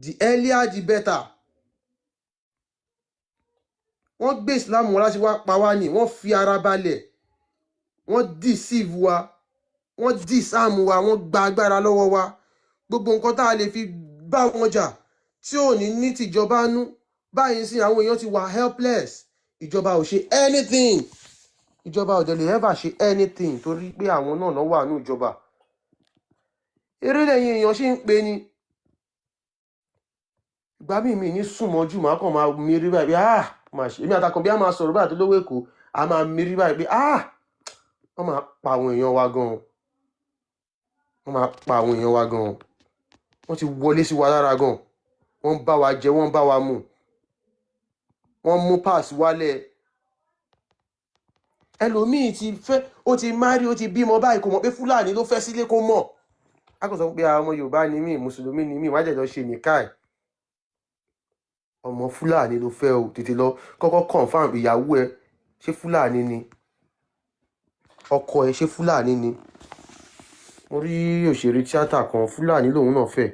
The earlier the better. Wọ́n gbé Islam wọn láti wá pa wá ní. Wọ́n fi ara balẹ̀, wọ́n deceive wa, wọ́n disarm wa, wọ́n gba agbára lọ́wọ́ wa. Gbogbo nǹkan tá a lè fi bá wọn jà tí ò ní ní tìjọba nú báyìí sí, àwọn èèyàn ti wà helpless. Ìjọba ò ṣe anything, ìjọba ò dẹ̀ lè ever ṣe anything, torí pé àwọn náà ló wà ní ìjọba. Eré lẹ́yìn èèyàn ṣì ń pe ni. Ìgbà míì, mi ní sùn mọ́jú, màá kàn máa mírí báyìí pé, ah, máa ṣe èmi àtàkùn bí a máa sọ̀rọ̀ báyìí tó lówó Èkó, a máa mírí báyìí pé, ah, wọ́n máa pa àwọn èèyàn wa gan, wọ́n máa pa àwọn èèyàn wa gan. Wọ́n ti wọlé sí wa lára gan, wọ́n ń bá wa jẹ, wọ́n ń bá wa mu, wọ́n mú pass wálẹ̀. Ẹlòmíì ti fẹ́, ó ti marry, ó ti bímọ báyìí, kò mọ̀ pé Fúlàní ló fẹ́ sílé, kó mọ̀. A kò sọ pé, "Ah, ọmọ Yorùbá ni mí, mùsùlùmí ni mí." Wọ́n á jẹ́ lọ ṣe nìkáì. Ọmọ Fúlàní ló fẹ́ o. Tètè lọ kọ́kọ́ confirm ìyàwó ẹ, ṣé Fúlàní ni? Ọkọ ẹ, ṣé Fúlàní ni? Mo rí òṣèré tíátà kan, Fúlàní lòun náà fẹ́.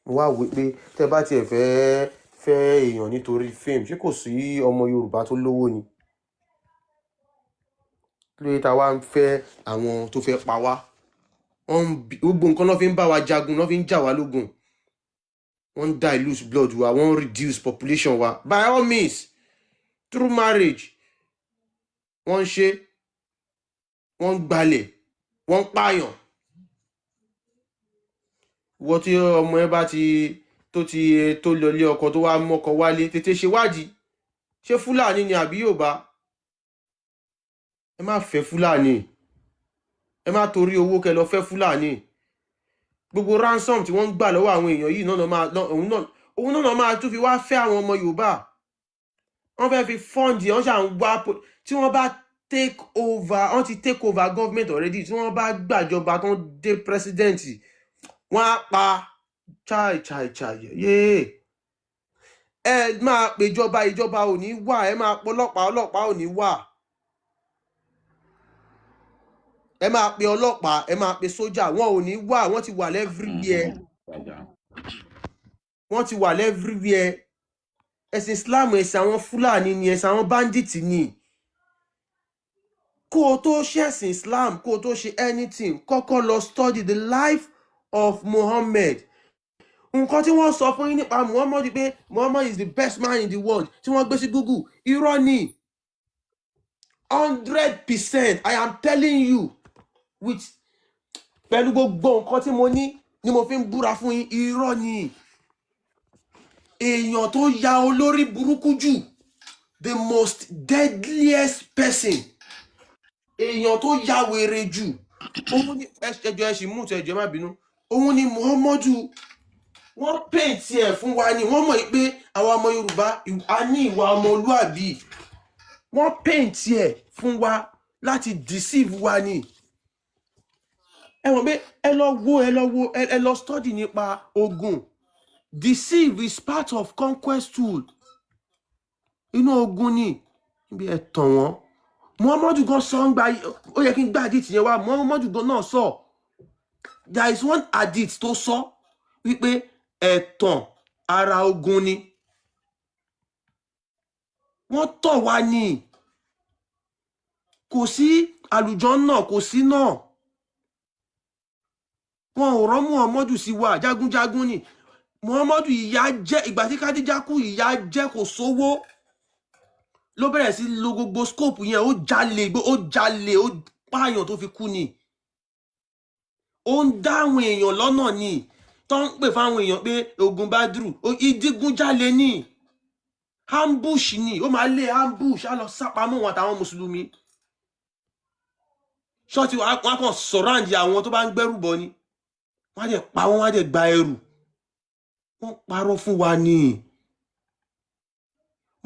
Mo wá wí pé tẹ́ bá tiẹ̀ fẹ́ fẹ́ èèyàn nítorí fame, ṣé kò sí ọmọ Yorùbá tó lówó ni? Kí ló dé tá a wá ń fẹ́ àwọn tó fẹ́ pa wá? Wọ́n ń gbogbo nǹkan ló fi ń bá wa jagun, ló fi ń jà wá lógun. Wọ́n ń dilute blood wa, wọ́n ń reduce population wa by all means through marriage. Wọ́n ń ṣe, wọ́n ń gbalẹ̀, wọ́n ń pààyàn. Ìwọ tí ọmọ ẹ bá ti tó ti tó lọ ilé ọkọ, tó wá mọ́kọ wálé, tètè ṣèwádìí, ṣé Fúlàní ni àbí Yorùbá? Ẹ má fẹ́ Fúlàní. Ẹ má torí owó kẹ́ lọ fẹ́ Fúlàní. Gbogbo ransom tí wọ́n ń gbà lọ́wọ́ àwọn èèyàn yìí náà máa òun náà máa tún fi wá fẹ́ àwọn ọmọ Yorùbá. Wọ́n fẹ́ fi fund, wọ́n ṣà ń wá tí wọ́n bá take over, wọ́n ti take over government already. Tí wọ́n bá gbàjọba tó ń dé president, wọ́n á pa chai chai chai. Yéé, ẹ máa péjọba, ìjọba ò ní wà. Ẹ máa pọlọ́pàá, ọlọ́pàá ò ní wà. Ẹ máa pe ọlọ́pàá, ẹ máa pe sójà, wọn ò ní wà. Wọ́n ti wà everywhere, wọ́n ti wà everywhere. Ẹ̀sìn Islam, ẹ̀sìn àwọn Fúlàní ni, ẹ̀sìn àwọn bandit ni. Kó o tó ṣẹ̀sìn Islam, kó o tó ṣe anything, kọ́kọ́ lọ study the life of Muhammad. Nǹkan tí wọ́n sọ fún yín nípa Muhammad pé Muhammad is the best man in the world, tí wọ́n gbé sí Google, irọ́ ni. 100%, I am telling you with pẹ̀lú gbogbo nǹkan tí mo ní ni mo fi ń búra fún yín, irọ́ ni. Èèyàn tó ya olórí burúkú jù, the most deadliest person, èèyàn tó ya wèrè jù, òun ni ẹjọ ẹ sì mú ẹjọ, ẹ má bínú, òun ni Muhammadu. Wọ́n paint ẹ̀ fún wa ni. Wọ́n mọ̀ pé àwa ọmọ Yorùbá, a ní ìwà ọmọlúàbí. Wọ́n paint ẹ̀ fún wa láti deceive wa ni. Ẹ mọ̀ pé ẹ lọ wo, ẹ lọ study nípa ogun. Deceive is part of conquest tool inú ogun ni. Níbi ẹ tàn wọ́n, Muhammadu gan sọ ń gba, ó yẹ kí n gbá hadith yẹn wá. Muhammadu gan náà sọ, there is one hadith tó sọ wípé ẹ̀tàn ara ogun ni. Wọ́n tọ̀ wá ní. Kò sí àlùjọ náà, kò sí náà. Wọn ò rán Muhammadu sí wa. Jagunjagun ni Muhammadu. Ìyà jẹ ìgbà tí Kádíjà kú, ìyà jẹ, kò sówó, ló bẹ̀rẹ̀ sí lo gbogbo scope yẹn. Ó jalè, ó jalè, ó pààyàn tó fi kú ni. Ó ń dá àwọn èèyàn lọ́nà ni, tó ń pè fáwọn èèyàn pé ogun Bádùrù, ìdígunjalè ni, ambush ni. Ó máa lé ambush, á lọ sápamọ́ wọn àtàwọn mùsùlùmí. Ṣọ́ọ̀tì wọn á kàn surround àwọn tó bá ń gbẹ́rù bọ̀ ni. Wọ́n á dẹ̀ pa wọ́n, wọ́n á dẹ̀ gba ẹrù. Wọ́n parọ́ fún wa ni.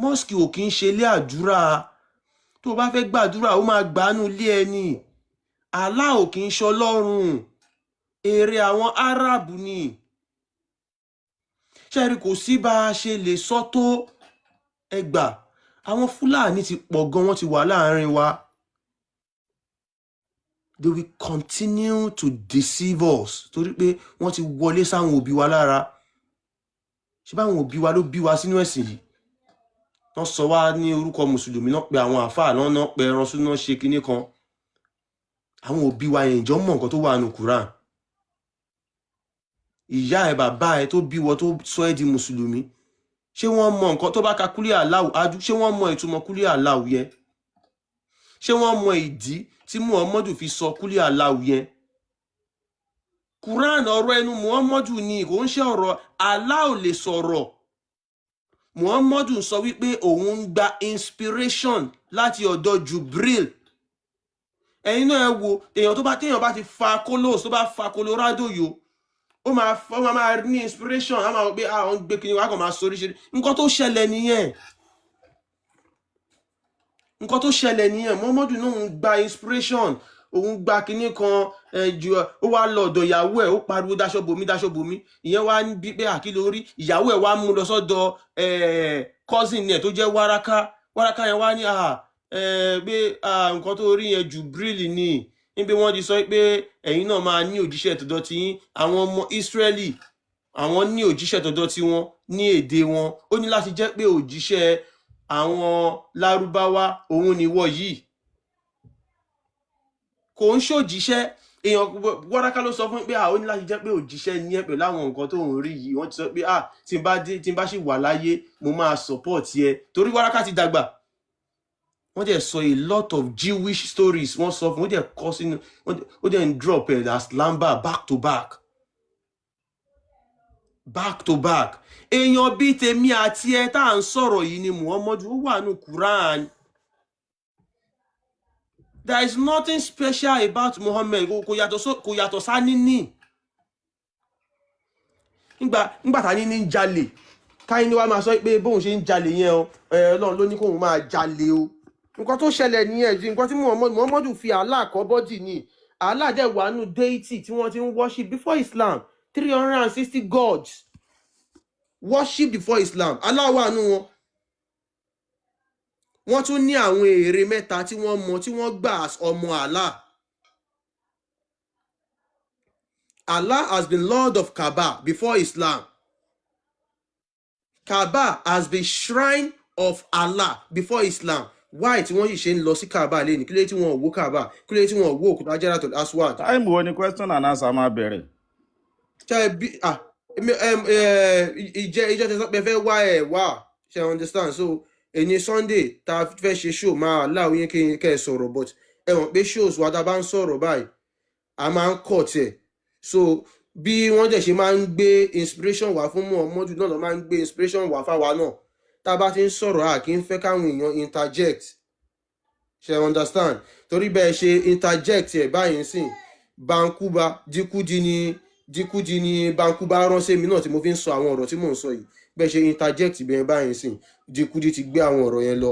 Mosque ò kí ń ṣe ilé àdúrà. Tó o bá fẹ́ gbàdúrà, ó máa gbàánú ilé ẹni. Allah ò kí ń ṣọlọ́run, èrè àwọn Arab ni. Ṣẹ́rí, kò sí bá a ṣe lè sọ tó ẹgbà. Àwọn Fúlàní ti pọ̀ gan, wọ́n ti wà láàrin wa. They will continue to deceive us torí pé wọ́n ti wọlé sáwọn òbí wa lára. Ṣé báwọn òbí wa ló bí wa sínú ẹ̀sìn yìí? Wọ́n sọ wá ní orúkọ mùsùlùmí náà, pé àwọn àáfàá náà náà pé ẹran súná, ṣe kinní kan. Àwọn òbí wa yẹn, ìjọ mọ̀ nǹkan tó wà nù Quran? Ìyá ẹ, bàbá ẹ tó bí wọ, tó sọ ẹ́ di mùsùlùmí, ṣé wọ́n mọ nǹkan tó bá ka kúlẹ̀ aláwù ájú? Ṣé wọ́n mọ ìtumọ̀ kúlẹ̀ aláwù yẹn? Ṣé wọ́n mọ ìdí tí Muhammadu fi sọ kúlẹ̀ aláwù yẹn? Quran, ọ̀rọ̀ ẹnu Muhammadu ni, kò ń ṣe ọ̀rọ̀. Allah ò lè sọ̀rọ̀. Muhammadu sọ wípé òun ń gba inspiration láti ọ̀dọ̀ Jubril. Ẹ̀yin náà, ẹ wo èèyàn tó bá, téèyàn bá ti fa colos, tó bá fa Colorado yo, ó máa ní inspiration. Á máa wọ pé àwọn gbé kí ni wàá kàn máa sọ oríṣiríṣi. Nǹkan tó ṣẹlẹ̀ nìyẹn, nǹkan tó ṣẹlẹ̀ nìyẹn. Muhammadu náà ń gba inspiration, òun gba kinní kan ju. Ó wá lọ ọ̀dọ̀ ìyàwó ẹ̀, ó pariwo, "Dáṣọ bòmí, dáṣọ bòmí." Ìyẹn wá ń bí pé àkí lórí ìyàwó ẹ̀, wá mú lọ sọ́dọ̀ cousin ẹ̀ tó jẹ́ Wáráká. Wáráká yẹn wá ní pé nǹkan tó rí yẹn, Jubril ni. Níbi wọ́n ti sọ pé ẹ̀yin náà máa ní òjíṣẹ́ tọ̀dọ̀ tí yín, àwọn ọmọ Ísírẹ́lì, àwọn ní òjíṣẹ́ tọ̀dọ̀ tí wọ́n ní èdè wọn. Ó ní láti jẹ́ pé òjíṣẹ́ àwọn Lárúbáwá òun ni wọ́ yìí, kò ń ṣòjíṣẹ́ èèyàn. Wáráká ló sọ fún pé ó ní láti jẹ́ pé òjíṣẹ́ ní ẹ pẹ̀lú àwọn nǹkan tó ń rí yìí. Wọ́n ti sọ pé tí n bá dé, tí n bá sì wà láyé, mo máa support ẹ, torí Wáráká ti dàgbà. Wọ́n dẹ̀ sọ a lot of Jewish stories. Wọ́n sọ fún, wọ́n dẹ̀ kọ́ sínú, ó dẹ̀ ń drop ẹ̀ as lamba, back to back, back to back. Èèyàn bíi tèmi àti ẹ tá à ń sọ̀rọ̀ yìí ni Muhammadu. Ó wà nù Quran. There is nothing special about Muhammad. Kò yàtọ̀ sáníní. Nígbà tá ní ń jalè, káyín ni wàá máa sọ pé bóun ṣe ń jalè yẹn o, Ọlọ́run ló ní kóun máa jalè o. Nǹkan tó ṣẹlẹ̀ nìyẹn. Ju nǹkan tí Muhammadu fi Allah kọ́ body ni. Allah dẹ̀ wà nù deity tí wọ́n ti ń worship before Islam. 360 gods worship before Islam, Allah wà nù wọn. Wọ́n tún ní àwọn ère mẹ́ta tí wọ́n mọ, tí wọ́n gbà as ọmọ Allah. Allah has been Lord of Kaaba before Islam. Kaaba has been shrine of Allah before Islam. Why tí wọ́n sì ṣe ń lọ sí Kaaba lẹ́nu? Kí ló dé tí wọ́n ò wó Kaaba? Kí ló dé tí wọ́n ò wó òkúta Hajaratul Aswad? Time wo ni question and answer máa bẹ̀rẹ̀? Ṣe bí ìjẹ tẹ sọ pé fẹ́ wá, ẹ wá, ṣe understand? So èní Sunday tá a fẹ́ ṣe show, máa láwọn yín kẹ́ ẹ sọ̀rọ̀, but ẹ mọ̀ pé shows wa, tá a bá ń sọ̀rọ̀ báyìí, a máa ń cut ẹ̀. So bí wọ́n dẹ̀ ṣe máa ń gbé inspiration wá fún Muhammadu náà ló máa ń gbé inspiration wá fáwa náà. Tá a bá ti ń sọ̀rọ̀, a kì í fẹ́ káwọn èèyàn interject, ṣe understand? Torí bẹ́ẹ̀ ṣe interject ẹ̀ báyìí ń sìn, Bankuba Dikudi ni, Dikudi ni Bankuba ránṣẹ́ mi náà tí mo fi ń sọ àwọn ọ̀rọ̀ tí mò ń sọ yìí. Bẹ́ẹ̀ ṣe interject bẹ́ẹ̀ báyìí ń sìn, Dikudi ti gbé àwọn ọ̀rọ̀ yẹn lọ.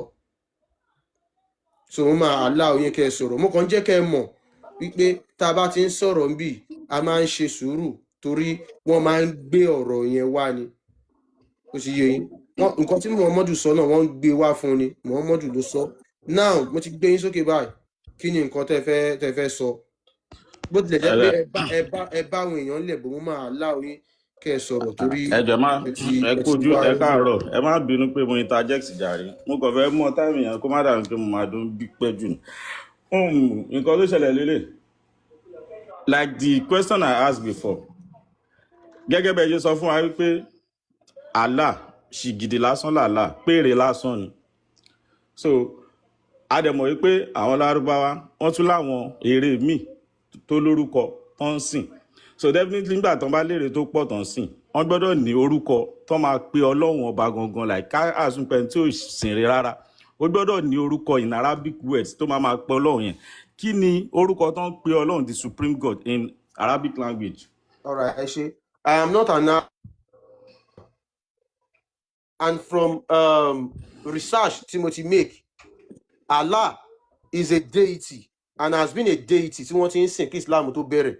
So mo máa allow yín kẹ́ ẹ sọ̀rọ̀. Mo kàn ń jẹ́ kẹ́ ẹ mọ̀ wípé tá a bá ti ń sọ̀rọ̀ ń bì, a máa ń ṣe sùúrù, torí wọ́n máa ń gbé ọ̀rọ̀ yẹn wá ni. Ó ti yé yín? Nǹkan tí Muhammadu sọ náà, wọ́n ń gbé wá fún ni. Muhammadu ló sọ. Now mo ti gbé yín sókè báyìí. Kí ni nǹkan tẹ́ fẹ́ sọ? Bó tilẹ̀ jẹ́ pé ẹ bá àwọn èèyàn lẹ̀ bó, mo máa allow yín kẹ́ ẹ sọ̀rọ̀, torí Ẹ jọ̀ọ́ má ẹ ti ẹ ẹ ti kójú wá. Ẹ káàárọ̀. Ẹ má bínú pé mo interject jàre. Mo kàn fẹ́ mọ time yẹn, kó má dàbí pé mo máa dún bí pẹ́ jù. Nǹkan tó ṣẹlẹ̀ lélẹ̀, like the question I asked before, gẹ́gẹ́ bẹ́ẹ̀ ṣe sọ fún wa wípé Allah, ṣìgìdì lásán làlá, péré lásán ni. So a dẹ̀ mọ̀ wípé àwọn Lárúbáwá, wọ́n tún láwọn ère míì tó lórúkọ tó ń sìn. So definitely, nígbà tó ń bá léèrè tó pọ̀ tó ń sìn, wọ́n gbọ́dọ̀ ní orúkọ tó máa pe Ọlọ́run ọba gangan. Like ká àsùnpẹ̀ tí ò sìn rí rárá, ó gbọ́dọ̀ ní orúkọ in Arabic words tó máa pe Ọlọ́run yẹn. Kí ni orúkọ tó ń pe Ọlọ́run, the supreme God, in Arabic language? Alright, ẹ ṣe. I am not an and from research tí mo ti make, Allah is a deity and has been a deity tí wọ́n ti ń sìn kí Islam tó bẹ̀rẹ̀.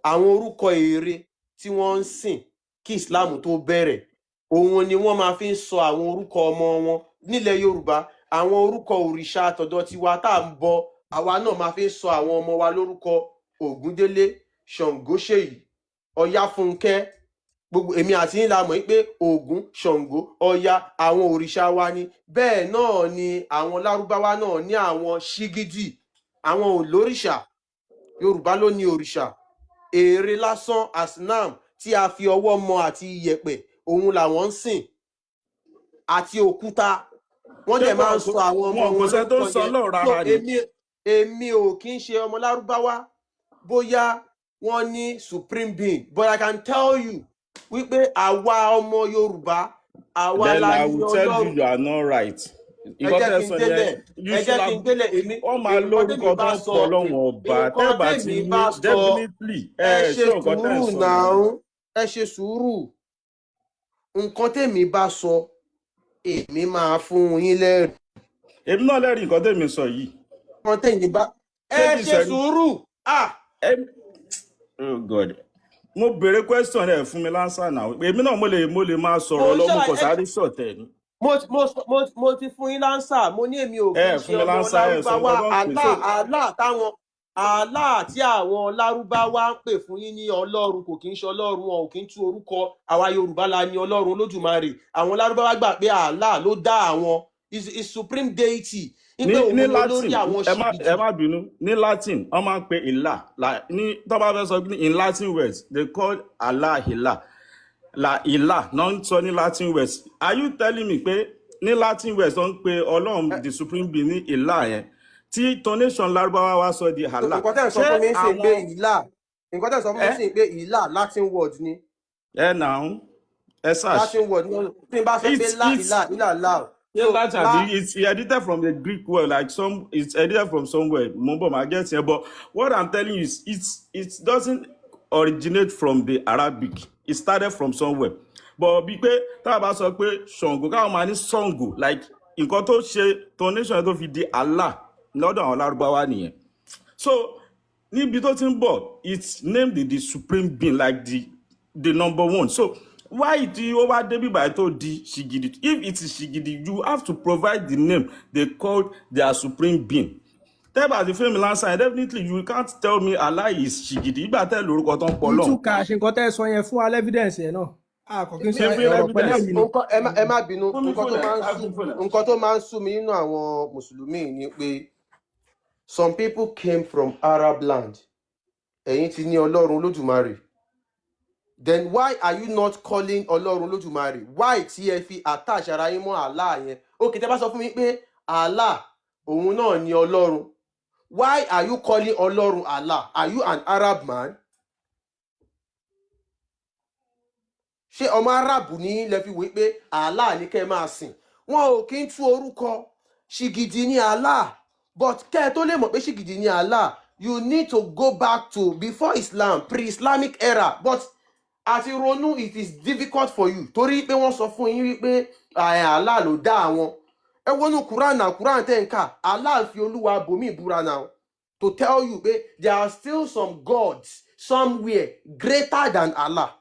Àwọn orúkọ ère tí wọ́n ń sìn kí Islam tó bẹ̀rẹ̀, òun ni wọ́n máa fi ń sọ àwọn orúkọ ọmọ wọn nílẹ̀ Yorùbá. Àwọn orúkọ òrìṣà àtọ̀dọ̀ tiwa tá à ń bọ, àwa náà máa fi ń sọ àwọn ọmọ wa lórúkọ: Ògúndélé, Ṣàngóṣèyí, Ọ̀yáfúnkẹ́. Gbogbo èmi àti yín la mọ̀ pé Ògún, Ṣàngó, Ọya, àwọn òrìṣà wa ni. Bẹ́ẹ̀ náà ni àwọn Lárúbáwá náà ní àwọn ṣígídì. Àwọn ò lórìṣà. Yorùbá ló ní òrìṣà. Ère lásán, asnam, tí a fi ọwọ́ mọ àti iyẹ̀pẹ̀, òun làwọn ń sìn, àti òkúta. Wọ́n Ṣé dẹ̀ máa wọn ń kò sọ àwọn ọmọ wọn kò wọn sẹ́ tó ń lórúkọ sọ yẹn. Ọlọ́run So rárá ni? èmi ò kí ń ṣe ọmọ Lárúbáwá bóyá wọ́n ní supreme being, but I can tell you wípé àwa ọmọ Yorùbá, àwa Then la I ní will tell you, Ọlọ́run. you are not right. Ẹ Nǹkan jẹ́ tẹ́ kí n sọ délẹ̀. yẹn, you Ẹ jẹ́ should kí have n délẹ̀. Èmi, wọ́n máa nǹkan tẹ́mi lórúkọ bá tó ń sọ pọ̀ Ọlọ́run ọba. nǹkan Tẹ́ bá ti tẹ́mi ní bá sọ definitely ẹ ẹ ṣe ṣé nǹkan tẹ́ ń sùúrù sọ náà. nìyẹn. Ẹ ṣe sùúrù. Nǹkan tẹ́mi bá sọ, èmi máa fún yín lẹ́rìí. Èmi náà lẹ́rìí nǹkan tẹ́mi sọ yìí. Nǹkan tẹ́yìn bá Ṣé ẹ kìí ṣe sẹ́rí? sùúrù, ah. Oh God, mo béèrè question, ẹ fún mi l'answer náà. Èmi náà mo lè máa Mo sọ̀rọ̀ ń lọ, mo ṣàlàyé kàn sáré ṣọ̀tẹ̀ ni. Mo ti fún yín l'answer. Mo ní èmi ò kí Ẹ ń fún ṣe mi ọmọ l'answer, ẹ sọ Lárúbáwá. nǹkan tó ń pè Allah so Allah táwọn Allah tí àwọn Lárúbáwá ń pè fún yín ní Ọlọ́run kò kí ń ṣe Ọlọ́run. Wọn ò kí ń tú orúkọ. Àwa Yorùbá la ní Ọlọ́run Olódùmarè. Àwọn Lárúbáwá gbà pé Allah ló dá àwọn, is supreme deity, ní wípé òun ní ni olórí Latin, àwọn ẹ má ṣìgìdì. Ẹ má bínú, ní Latin wọ́n máa ń pe ìlà ní tó bá fẹ́ sọ ní in Latin words, they call Allah ìlà la ìlà náà ń sọ ní Latin words. Are you telling me pé ní Latin words wọ́n ń pe Ọlọ́run, the supreme being, ní ìlà yẹn, tí tonation Lárúbáwá wá sọ di Allah? Nǹkan tẹ́ ń sọ Ṣé fún mi ń sìn pé àwọn ìlà, nǹkan tẹ́ ń sọ fún mi ẹ sìn pé ìlà, Latin word ni. Ẹ nà ń ẹ search. Latin word ni. Tí n bá sọ pé It's lá it's ìlà ìlà là ṣé so Latin lá àbí it's edited from the Greek word, like some, it's edited from somewhere. Mo ń bọ̀, máa get here. But what I'm telling you is it doesn't originate from the Arabic. It started from somewhere. But bí pé tá a bá sọ pé Ṣàngó, káwọn máa ní Ṣàngó, like nǹkan tó ṣe tonation tó fi di Allah lọ́dọ̀ àwọn Lárúbáwá nìyẹn. So níbi tó ti ń bọ̀, it's named the supreme being, like the number one. So why tí ó wá débi báyìí tó di ṣìgìdì? If it is ṣìgìdì, you have to provide the name they called their supreme being. Tẹ́bà ti fún mi l'answer, definitely you can't tell me Allah is ṣìgìdì ìgbà tẹ́ lórúkọ tó ń pọ̀ lọ́hùn. Ìtúkà ṣe nǹkan tẹ́ ẹ sọ yẹn, fún wa evidence yẹn náà. A kò kí n sọ Ṣé fún ọ̀rọ̀ pẹ̀lú evidence? ẹ̀rí ni. Nǹkan ẹ má bínú. Fún mi Nǹkan tó fóònù ẹ máa ń ká sú fún fóònù ẹ. Nǹkan tó máa ń sú mi nínú àwọn mùsùlùmí ni pé some people came from Arab land. Ẹ̀yin ti ní Ọlọ́run Olódùmarè, then why are you not calling Ọlọ́run Olódùmarè? Why tí ẹ fi attach ara yín mọ́ Allah yẹn? Ok, tẹ́ bá sọ fún mi pé Allah òun náà ni Ọlọ́run, why are you calling Ọlọ́run Allah? Are you an Arab man? Ṣé ọmọ Arab ní lẹ fi wí pé Allah ní kẹ́ ẹ máa sìn? Wọn ò kí ń tú orúkọ. Ṣìgìdì ní Allah, but kẹ́ ẹ tó lè mọ̀ pé ṣìgìdì ní Allah, you need to go back to before Islam, pre-Islamic era. But àti ronú, it is difficult for you, torí pé wọ́n sọ fún yín wípé Allah ló dá àwọn. Ẹ wọnú Quran náà, Quran tẹ́ ń kà, Allah fi olúwa bòmí ìbúra now to tell you pé there are still some gods somewhere greater than Allah.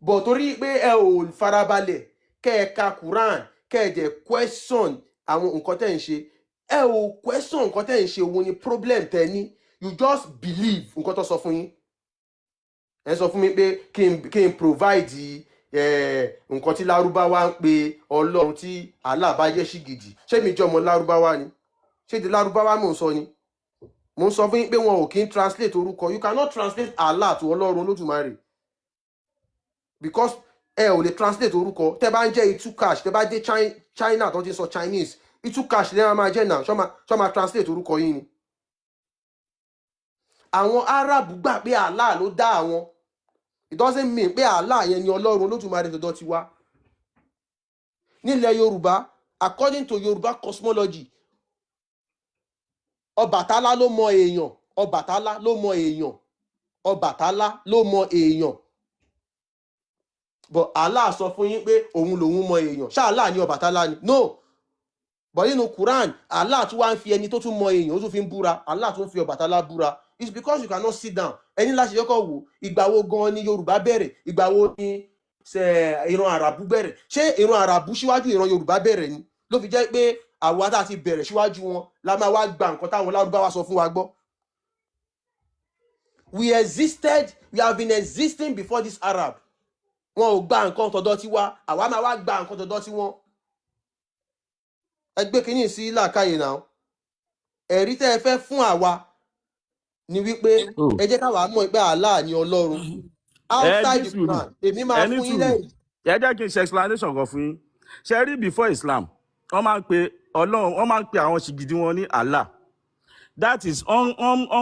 But torí pé ẹ ò farabalẹ̀ kẹ́ ẹ ka Quran, kẹ́ ẹ dẹ̀ question àwọn nǹkan tẹ́ ń ṣe, ẹ ò question nǹkan tẹ́ ń ṣe, òun ni problem tẹ́ ní. You just believe nǹkan tó sọ fún yín. Ẹ sọ fún mi pé kí n provide nǹkan tí Lárúbáwá ń pe Ọlọ́run, tí Allah bá jẹ́ ṣìgìdì. Ṣé mi jẹ́ ọmọ Lárúbáwá ni? Ṣé di Lárúbáwá mò ń sọ ni? Mò ń sọ fún yín pé wọn ò kí ń translate orúkọ. You cannot translate Allah to Ọlọ́run Olódùmarè, because ẹ ò lè translate orúkọ. Tẹ bá ń jẹ́ Itu Cash, tẹ bá dé China tó ti sọ Chinese, Itu Cash lẹ́yìn máa jẹ́ náà. Ṣọ́ máa translate orúkọ yín ni? Àwọn Arab gbà pé Allah ló dá àwọn. It doesn't mean pé Allah yẹn ni Ọlọ́run Olódùmarè tọ̀dọ̀ ti wá. Nílẹ̀ Yorùbá, according to Yorùbá cosmology, Ọbàtálá ló mọ èèyàn. Ọbàtálá ló mọ èèyàn. Ọbàtálá ló mọ èèyàn, but Allah sọ fún yín pé òun lòun mọ èèyàn. Ṣá Allah ní Ọbàtálá ni? No. But nínú Quran, Allah tún wá ń fi ẹni tó tún mọ èèyàn, ó tún fi ń búra. Allah tún fi Ọbàtálá búra. It's because you cannot sit down. Ẹni láti yọkọ̀ wò ìgbà wo gan ni Yorùbá bẹ̀rẹ̀, ìgbà wo ni ṣe ìran Àràbù bẹ̀rẹ̀. Ṣé ìran Àràbù síwájú ìran Yorùbá bẹ̀rẹ̀ ni? Ló fi jẹ́ pé àwa tá a ti bẹ̀rẹ̀ síwájú wọn la máa wá gba nǹkan táwọn Lárúbáwá sọ fún wa gbọ́. We existed, we have been existing before this Arab. Wọn ò gba nǹkan tọ̀dọ̀ tiwa, àwa máa wá gba nǹkan tọ̀dọ̀ tiwọn. Ẹ gbé kínní sí làákàyè náà. Ẹ̀rí tẹ́ ẹ fẹ́ fún àwa ni wípé Oh. ẹ jẹ́ káwa mọ̀ pé Allah ni Ọlọ́run Ẹ outside ní the sùúrù. Quran. Èmi máa Ẹ ní fún yín sùúrù. lẹ́yìn. Ẹ jẹ́ kí n ṣe explanation kan fún yín. Ṣe rí, before Islam, wọ́n máa ń pe Ọlọ́run, wọ́n máa ń pe àwọn ṣìgìdì wọn ní Allah. That is on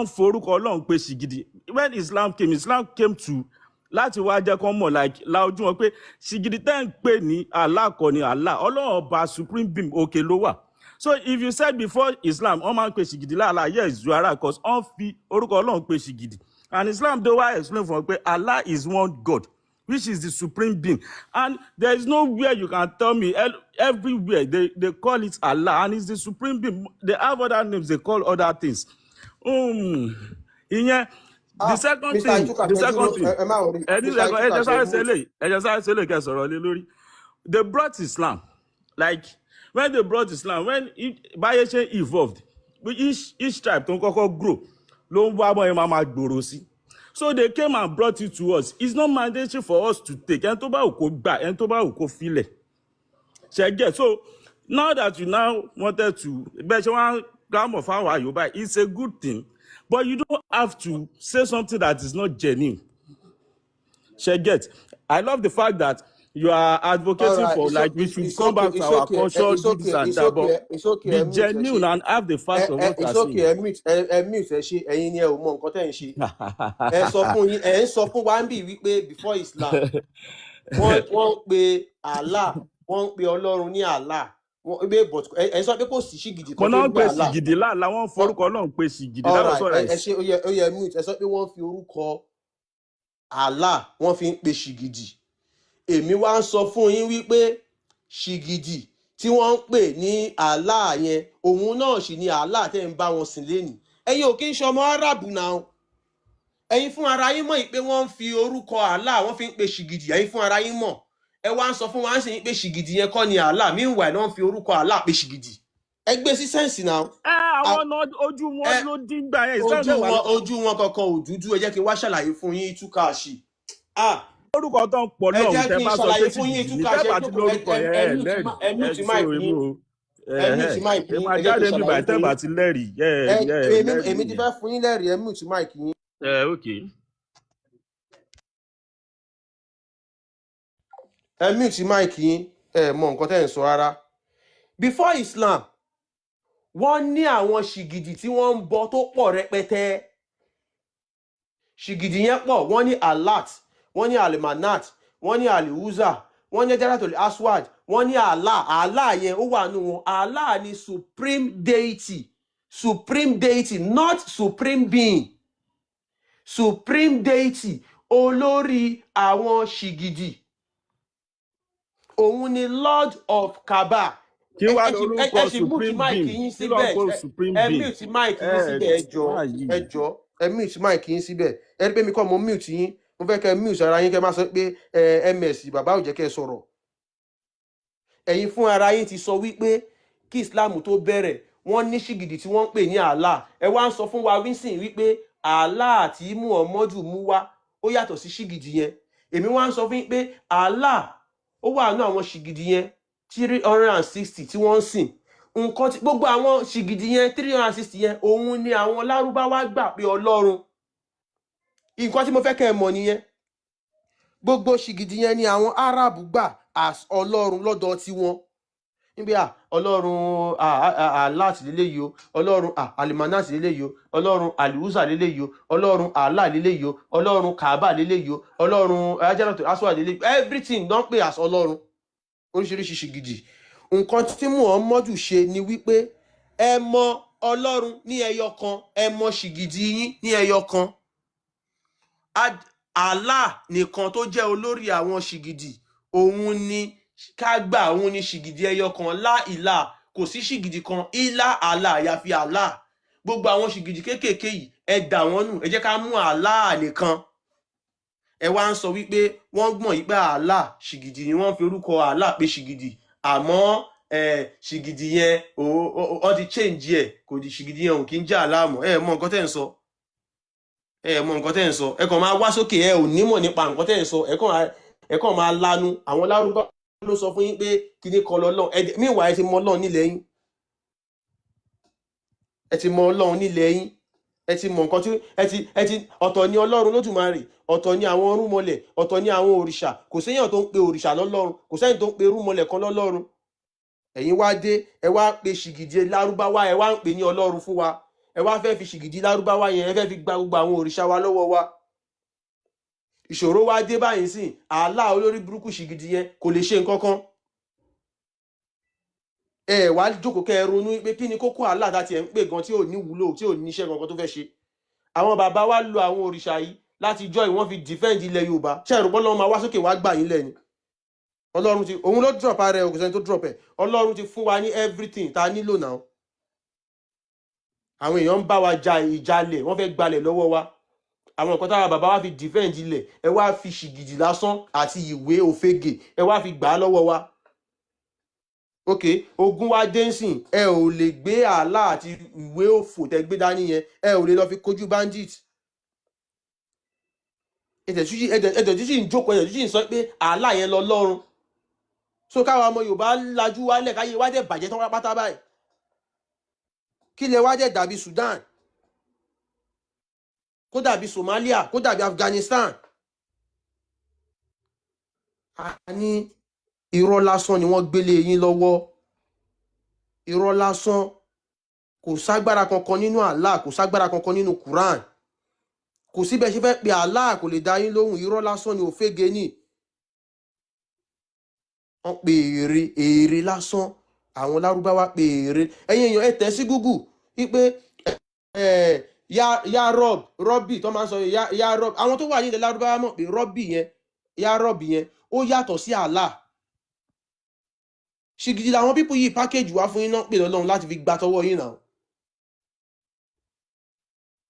forúkọ Ọlọ́run pé ṣìgìdì. When Islam came, Islam came to láti wá jẹ́ kán mọ̀, like la ojú wọn pé ṣìgìdì tẹ́ ń pè ní Allah kọ́ ni Allah. Ọlọ́run Ọba, supreme being, òkè ló wà. So if you said before Islam wọ́n máa ń pe ṣìgìdì láàlá, yes, you are right, cause wọ́n fi orúkọ Ọlọ́run pe ṣìgìdì, and Islam dé wá explain fún wọn pé Allah is one God, which is the supreme being, and there is nowhere you can tell me. Everywhere they call it Allah and it's the supreme being. They have other names, they call other things. Ìyẹn the Ah, second Mr. thing. Ituka, The ẹ dúró. second thing, Ẹ má worry. ẹni Mr. ẹ Ituka, jẹ́ sáré ṣe mute. ṣẹlẹ̀, ẹ jẹ́ sáré ṣẹlẹ̀ kẹ́ sọ̀rọ̀ lé lórí. They brought Islam. Like when they brought Islam, when báyé ṣe evolved, each tribe tó ń kọ́kọ́ grow ló ń wá bọ́ yẹn máa gbòòrò sí. So they came and brought it to us. It's not mandatory for us to take. Ẹni tó bá wù kó gbà, ẹni tó bá wù kó filẹ̀. Ṣe get? So now that you now wanted to bẹ́ẹ̀ ṣe wọ́n grammar fáwọn Yorùbá, it's a good thing, but you don't have to say something that is not genuine. Ṣe get? I love the fact that you are advocating Alright, for it's like we it's should it's come okay, back to it's our okay, culture, it's do this okay, and it's that, okay, but it's okay. be Ẹ mute, ẹ ṣe. genuine and have the Ẹ facts of ẹ what you It's are okay. saying. Ẹ mute, ẹ mute, ẹ ṣe. Ẹ̀yin ni ẹ ò mọ nǹkan tẹ́ ń ṣe. Ẹ sọ fún yín, ẹ ń sọ fún wa ń bì wípé before Islam, wọ́n ń pe Allah, wọ́n ń pe Ọlọ́run ní Allah. Wọ́n pé, but ẹ sọ pé kò sí ṣìgìdì Mo kan tó náà ń ń pe jẹ́ Allah. ṣìgìdì láàlá, wọ́n forúkọ Ọlọ́run pe ṣìgìdì. That was Alright, what I ẹ ṣe. Ó yẹ mute. Ẹ sọ pé wọ́n fi orúkọ Allah, wọ́n fi ń pe ṣìgìdì. Èmi wá ń sọ fún yín wípé ṣìgìdì tí wọ́n ń pè ní Allah yẹn, òun náà sì ni Allah tẹ́ ń bá wọn sìn lénìí. Ẹ̀yin ò kí ń ṣọmọ Árábù náà. Ẹ̀yin fún ara yín mọ̀ pé wọ́n ń fi orúkọ Allah, wọ́n fi ń pe ṣìgìdì. Ẹ̀yin fún ara yín mọ̀. Ẹ wá ń sọ fún wa ń sìn pé ṣìgìdì yẹn kọ́ ni Allah. Meanwhile, wọ́n fi orúkọ Allah pe ṣìgìdì. Ẹ gbé sí sense náà. Ẹ àwọn náà, ojú wọn Ẹ ló dín gbà yẹn. Islam ojú dẹ̀ wà. wọn, ojú wọn kankan ò dúdú. Ẹ jẹ́ kí n wá ṣàlàyé fún yín, túkàṣì. Ah, Orúkọ tó ń pọ̀ ẹ lọ́hùn jẹ́ tẹ kí n bá sọ ṣàlàyé pé fún yín, ṣìgìdì ní túkàṣì. tẹ́ Ẹ bá ti jókòó, ẹ lórúkọ ẹ yẹn, ẹ ẹ mute lẹ́rìí. ẹ Ẹ mute so mic èmi yín. o. Ẹ mute mic Ẹ yín. máa Ẹ jẹ́ kí jáde n níbà ṣàlàyé tẹ́ fún bá yín. ti lẹ́rìí. Ẹ Ẹ ẹ èmi lẹ́rìí èmi ti nìyẹn. fẹ́ fún yín lẹ́rìí. Ẹ mute mic yín. Ẹ ok. Ẹ mute mic yín. Ẹ mọ nǹkan tẹ́ ẹ̀ ń sọ rárá. Before Islam, wọ́n ní àwọn ṣìgìdì tí wọ́n ń bọ tó pọ̀ rẹpẹtẹ. Ṣìgìdì yẹn pọ̀. Wọ́n ní Alat, wọ́n ní Alimanat, wọ́n ní Aliuza, wọ́n ní Jaratul Aswad, wọ́n ní Allah. Allah yẹn, ó wà nù wọn. Allah ni supreme deity, supreme deity, not supreme being, supreme deity, olórí àwọn ṣìgìdì. Òun ni Lord of Kaaba. Kí Ẹ wàá ẹ sì ẹ lórúkọ ẹ sì mute supreme mic being? yín Kí ló ń síbẹ̀. kó Ẹ supreme ẹ being? mute mic Ẹ yín síbẹ̀. Ẹ jọ, máa yí. ẹ jọ, ẹ mute mic yín síbẹ̀. Ẹ rí pé mi kọ́ mo mute yín. Mo fẹ́ kẹ́ ẹ mute ara yín, kẹ́ ẹ má sọ pé ẹ ms bàbá ò jẹ́ kẹ́ ẹ sọ̀rọ̀. Ẹ̀yin fún ara yín ti sọ wípé kí Islam tó bẹ̀rẹ̀, wọ́n ní ṣìgìdì tí wọ́n ń pè ní Allah. Ẹ wá ń sọ fún wa wíńsìn wípé Allah tí Muhammadu mú wá, ó yàtọ̀ sí ṣìgìdì yẹn. Èmi wá ń sọ fún yín pé Allah, ó wà nínú àwọn ṣìgìdì yẹn 360 tí wọ́n ń sìn. Nǹkan tí gbogbo àwọn ṣìgìdì yẹn 360 yẹn, òun ni àwọn Lárúbáwá gbà pé Ọlọ́run. Nǹkan tí mo fẹ́ kẹ́ ẹ mọ̀ nìyẹn. Gbogbo ṣìgìdì yẹn ni àwọn Arab gbà as Ọlọ́run lọ́dọ̀ tiwọn níbi à Ọlọ́run Alat lélẹ́yìí o, Ọlọ́run Alimanat lélẹ́yìí o, Ọlọ́run Aliuza lélẹ́yìí o, Ọlọ́run Allah lélẹ́yìí o, Ọlọ́run Kaaba lélẹ́yìí o, Ọlọ́run Ajaratu Aswad lélẹ́yìí o. Everything don pè as Ọlọ́run, oríṣiríṣi ṣìgìdì. Nǹkan tí Muhammadu ṣe ni wípé ẹ mọ Ọlọ́run ní ẹyọ kan, ẹ mọ ṣìgìdì yín ní ẹyọ kan. Allah nìkan tó jẹ́ olórí àwọn ṣìgìdì, òun ni ká gbà, òun ni ṣìgìdì ẹyọ kan. Láìlà, kò sí ṣìgìdì kan ilá Allah, àyàfi Allah. Gbogbo àwọn ṣìgìdì kéékèèké yìí, ẹ dà wọ́n nù, ẹ jẹ́ ká mú Allah nìkan. Ẹ wá ń sọ wípé wọ́n gbọ̀n yí pé Allah ṣìgìdì ni, wọ́n fi orúkọ Allah pé ṣìgìdì, àmọ́ ẹ ṣìgìdì yẹn ó ti change ẹ, kò di ṣìgìdì yẹn, ò kí ń jẹ́ Allah mọ́. Ẹ mọ nǹkan tẹ́ ń sọ, ẹ mọ nǹkan tẹ́ ń sọ. Ẹ kàn máa wá sókè, ẹ ò nímọ̀ nípa nǹkan tẹ́ ń sọ. Ẹ kàn máa Ẹ kàn máa lanu. Àwọn lárúbáwá ló sọ fún yín pé kíní kan lọ́lọ́run. Ẹ meanwhile, ẹ ti mọ Ọlọ́run nílẹ̀ yín, ẹ ti mọ Ọlọ́run nílẹ̀ yín, ẹ ti mọ nǹkan tí ẹ ti ọ̀tọ̀ ní Ọlọ́run Lódùmarè, ọ̀tọ̀ ní àwọn irúnmọlẹ̀, ọ̀tọ̀ ní àwọn òrìṣà. Kò séèyàn tó ń pe òrìṣà lọ́lọ́run, kò sẹ́yìn tó ń pe irúnmọlẹ̀ kan lọ́lọ́run. Ẹ̀yin wá dé, ẹ wá pe ṣìgìdì lárúbáwá, ẹ wá ń pè ní Ọlọ́run fún wa. Ẹ wá fẹ́ fi ṣìgìdì lárúbáwá yẹn, ẹ fẹ́ fi gba gbogbo àwọn òrìṣà wa lọ́wọ́ wa. Ìṣòro wá dé báyìí sìn, àlá olórí burúkú ṣìgìdì yẹn kò lè ṣe nǹkan kan. Ẹ wá jókòó kẹ́ ẹ ronú pé kí ni kókó àlá tá tiẹ̀ ń pè gan tí ò ní wúlò, tí ò níṣẹ́ kankan tó fẹ́ ṣe. Àwọn bàbá wa lo àwọn òrìṣà yìí láti jọ́ ìwọ́n fi defend ilẹ̀ Yorùbá. Ṣé ẹ̀rù bọ́lọ́run máa wá sókè wá gbà yín lẹ́ni? Ọlọ́run ti, òun ló drop ara ẹ̀, kò sẹ́ni tó drop ẹ̀. Ọlọ́run ti fún wa ní everything tá a nílò náà. Àwọn èèyàn ń bá wa ja ìjalẹ̀, wọ́n fẹ́ gbalẹ̀ lọ́wọ́ wa. Àwọn nǹkan táwa bàbá wa fi defend ilẹ̀, ẹ wá fi ṣìgìdì lásán àti ìwé òfegè, ẹ wá fi gbà á lọ́wọ́ wa. Ok, ogun wa dé nsìn, ẹ ò lè gbé àlá àti ìwé òfò tẹ gbé dání yẹn, ẹ ò lè lọ fi kojú bandit. Ẹ̀dẹ̀ tún sì ń jókòó, ẹ̀dẹ̀ tún sì ń sọ pé àlá yẹn lọ lọ́run. So káwa ọmọ Yorùbá lajú wálẹ̀, káyé wá dẹ̀ bàjẹ́ tán pátá báyìí, kí lẹ wá dẹ̀ dàbí Sudan, kó dàbí Somalia, kó dàbí Afghanistan. A ní irọ́ lásán ni wọ́n gbélé yín lọ́wọ́, irọ́ lásán. Kò ságbára kankan nínú Allah, kò ságbára kankan nínú Quran, kò síbẹ̀ ṣe fẹ́ pe Allah, kò lè dá yín lóhùn. Irọ́ lásán ni, òfégè ni wọ́n pe ère, ère lásán. Àwọn lárúbáwá pe ère. Ẹ̀yin èèyàn, ẹ tẹ̀ sí Google wípé ẹ ya ya Rob, rọbì tó máa ń sọ ya ya Rob. Àwọn tó wà ní ilẹ̀ lárúbáwá mọ̀ pé rọbì yẹn, ya Rob yẹn, ó yàtọ̀ sí Allah. Ṣìgìdì làwọn people yìí package wá fún yín náà pè lọ́lọ́run láti fi gba tọwọ́ yín náà.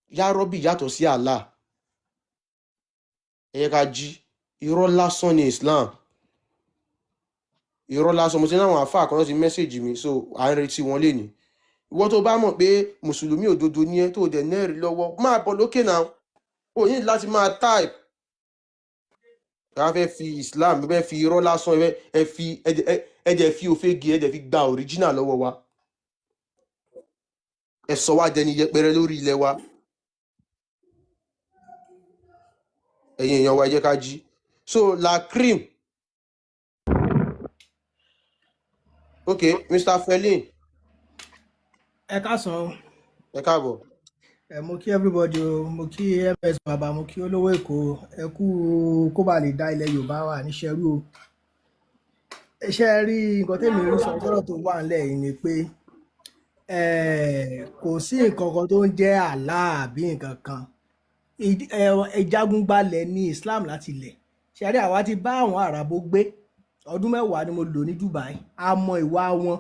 Ya Rọ́bì yàtọ̀ sí Allah. Ẹ yẹ ká jí. Irọ́ lásán ni Islam, irọ́ lásán. Mo ti ní àwọn àfáà kan tó ti message mi, so à ń retí wọn lénìí. Ìwọ tó bá mọ̀ pé mùsùlùmí òdodo ní ẹ, tó dẹ̀ nẹ́ẹ̀rí lọ́wọ́, máa bọ̀ lókè náà. O ní láti máa type. Ẹ fẹ́ fi Islam, ẹ fẹ́ fi irọ́ lásán, ẹ fi ẹ dẹ̀ fi òfégè, ẹ dẹ̀ fi gba original lọ́wọ́ wa. Ẹ sọ wá dẹni yẹpẹrẹ lórí ilẹ̀ wa. Ẹ̀yin èèyàn wa, ẹ jẹ́ ká jí. So la cream. Ok, Mr. Felin. Ẹ káàsán o. Ẹ káàbọ̀. Ẹ mo kí everybody o, mo kí MS Bàbá, mo kí olówó Èkó. Ẹ kú kó bá lè dá ilẹ̀ Yorùbá wà níṣẹrú o. Ṣe ẹ rí nǹkan tèmi rí sọ sọ́rọ̀ tó wà ńlẹ̀ yìí ni pé kò sí nǹkan kan tó ń jẹ́ àlá àbí nǹkan kan. Ìjagun gbalẹ̀ ní Islam láti ilẹ̀. Ṣe rí, àwa ti bá àwọn Àràbò gbé. Ọdún 10 ni mo lò ní Dubai. A mọ ìwà wọn,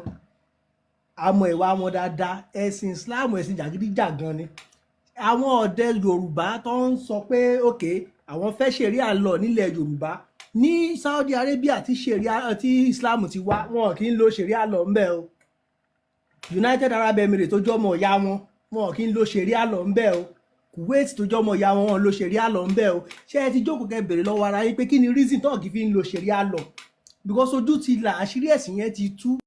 a mọ ìwà wọn dáadáa. Ẹ̀sìn Islam, ẹ̀sìn jàgídíjàgan ni. Àwọn ọ̀dẹ Yorùbá tó ń sọ pé òkè àwọn fẹ́ ṣẹ̀ríà lọ nílẹ̀ Yorùbá, ní Saudi Arabia tí ṣẹ̀ríà tí Islam ti wá, wọn kì í lo ṣẹ̀ríà lọ ńbẹ̀ o. United Arab Emirates tó jọmọ ìyá wọn, wọn kì í lo ṣẹ̀ríà lọ ńbẹ̀ o. Kuwait tó jọmọ ìyá wọn, wọn lo ṣẹ̀ríà lọ ńbẹ̀ o. Ṣé ẹ ti jókòó kẹ́ bèrè lọ́wọ́ ara yín pé kí ni reason tó kì í fi ń lo ṣẹ̀ríà lọ? Because ojú ti là, àṣírí ẹ̀sìn yẹn ti tú.